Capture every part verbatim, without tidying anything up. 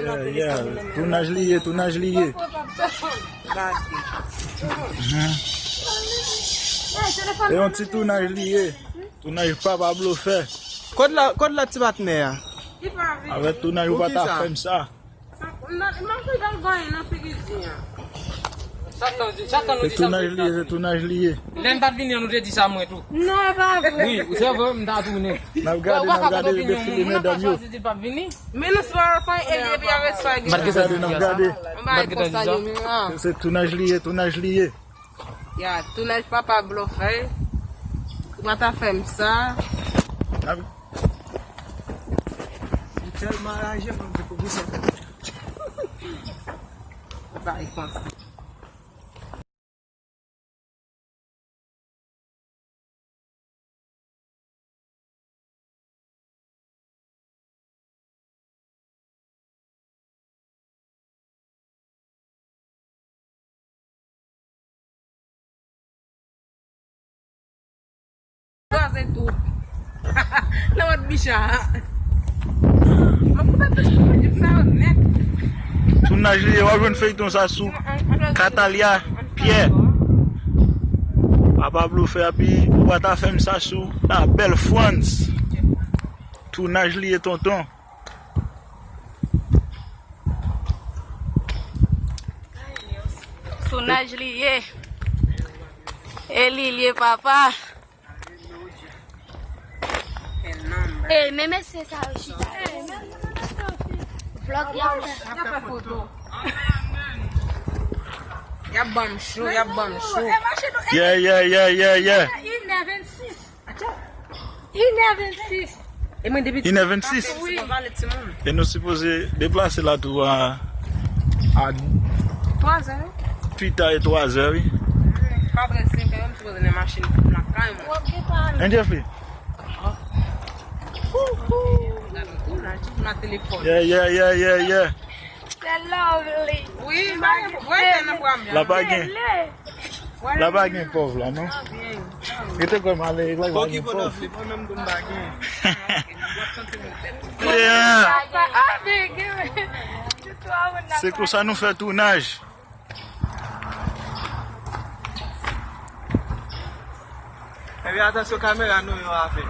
Yeah, yeah. Tounaj li ye, tounaj li ye. Mhm. E yon ti tounaj li ye. Tounaj papa blofè. Kot la, kot la ti patnè a? Avèk tounaj ou pa ta fè m sa. M ap fè dal ganye nan figi zi an. Se tounaj li ye, se tounaj li ye. Lè m pa t vini an, nou te di sa mwen tou. Non, e pa vre. Wi, se vre, m ta tounen. N ap gade, n ap gade defile medam yo. Men nou se pa fè ede epi avèk sa. N ap gade, n ap gade. Se tounaj li ye, tounaj li ye. Ya, tounaj papa blofè. Ou pa ta fè m sa. Li tèlman raje, mwen di pou kisa. Ba, e konsa. Kraze tou. Nan wòt bicha. M ap koupe tout sa yo nèt. Tounaj li ye, w ap jwenn feyton sa sou Catalia Pierre. Papa blofè, epi ou pa ta fè m sa sou La Belle France. Tounaj li ye, tonton. Tounaj li ye. E li li ye, papa. E men mesye sa yo chita. Vlog y ap fè. Y ap fè foto. Y ap ban m cho, y ap ban m cho. Yeah, yeah, yeah, yeah, yeah. Inè vennsis. Inè vennsis. E mwen depi Inè vennsis. Wi. E nou sipoze deplase la tou a, a twa zè, wi. Pita e twa zè, wi. Pa prèske senkè, m sipoze nan machin lakay mwen. Hein, Jeffrey? Yeah, yeah, yeah, yeah, yeah. Se lovely. Wi, m pa gen pwoblèm nan bra m. La pa gen. La pa gen pòv la, non? Rete kwè m ale, la pa gen pòv. Yeah. Se konsa nou fè tounaj. Epi atansyon kamera nou yo avè.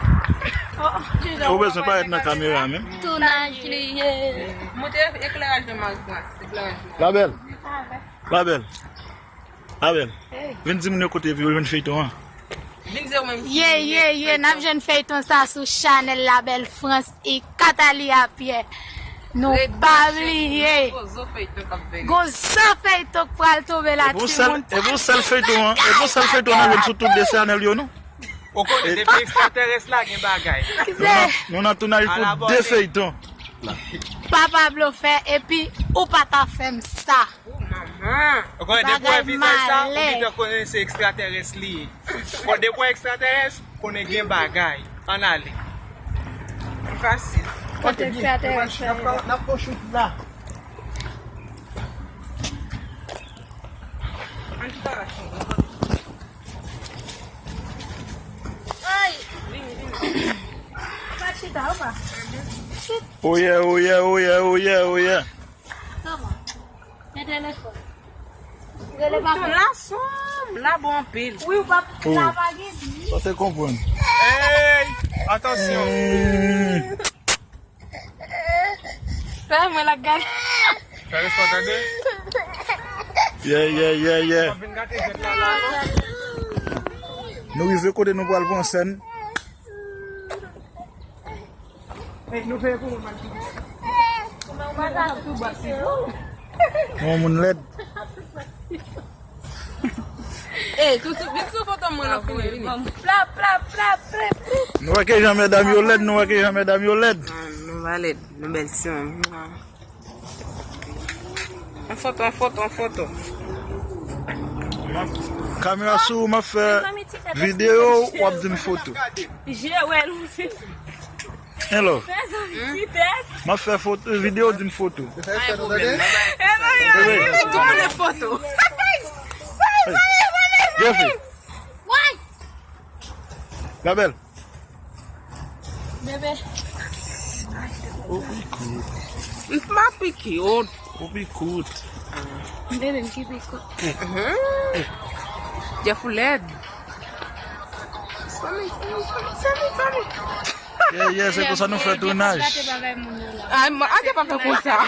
Ou bezwen parèt nan kamera menm. Tounaj li ye. Moute ekleraj nan Marie France, ekleraj nan. La Belle. La Belle. La Belle. Vin di moun yo kote epi yo jwenn feyton an. Ye, ye, ye, n ap jwenn feyton sa sou chanèl La Belle France e Catalia Pierre. Nou pa bliye. Gwo zo feyton k pral tonbe la, timoun. E pou sèl feyton an, e pou sèl feyton an jwenn sou tout de chanèl yo, non? Ou konnen, depi ekstratèrès la, gen bagay. Nou nan, nou nan tounaj pou de feyton. Papa blofè, epi ou pa ta fè m sa. Ou konnen depi w wè vizaj sa, ou gentan konnen se ekstratèrès li ye. Konnen depi w wè ekstratèrès, konnen gen bagay. Ann ale. Li fasil. Kote ekstratèrès la? N ap fè shoot la. Ay! Vini, vini. Pa chita, opa. Oye, oye, oye, oye, oye. Kòman? Gen telefòn. Rele papa. Ou la sonm, la bon anpil. Wi, ou pa, la pa gen bi. Sa te konprann. Hey, atansyon. Sa mwen la gade. Fè respè tande. Yeah, yeah, yeah, yeah. Nou rive kote nou pral pran sèn. Yon moun lèd. Ey, tout sou, vin sou foto mwen, nou fini, vini. Plap, plap, plap, plap. Nou wè ke jan medam yo lèd, nou wè ke jan medam yo lèd. Ah, nou pa lèd, nou bèl sè. An foto, an foto, an foto. Kamera sou ou, m ap fè videyo, w ap di m foto. Hello. M ap fè foto, videyo, di m foto. Tout moun foto. Jeffrey. La Belle. Bebe. Ou pi kout. M pa pi kout. Ou pi kout. Mwen menm ki pi kout. Jeff ou lèd. Sami, sami, sami, sami, sami. Yeah, yeah, se konsa nou fè tounaj. Ay, mwen, a te pa fè konsa.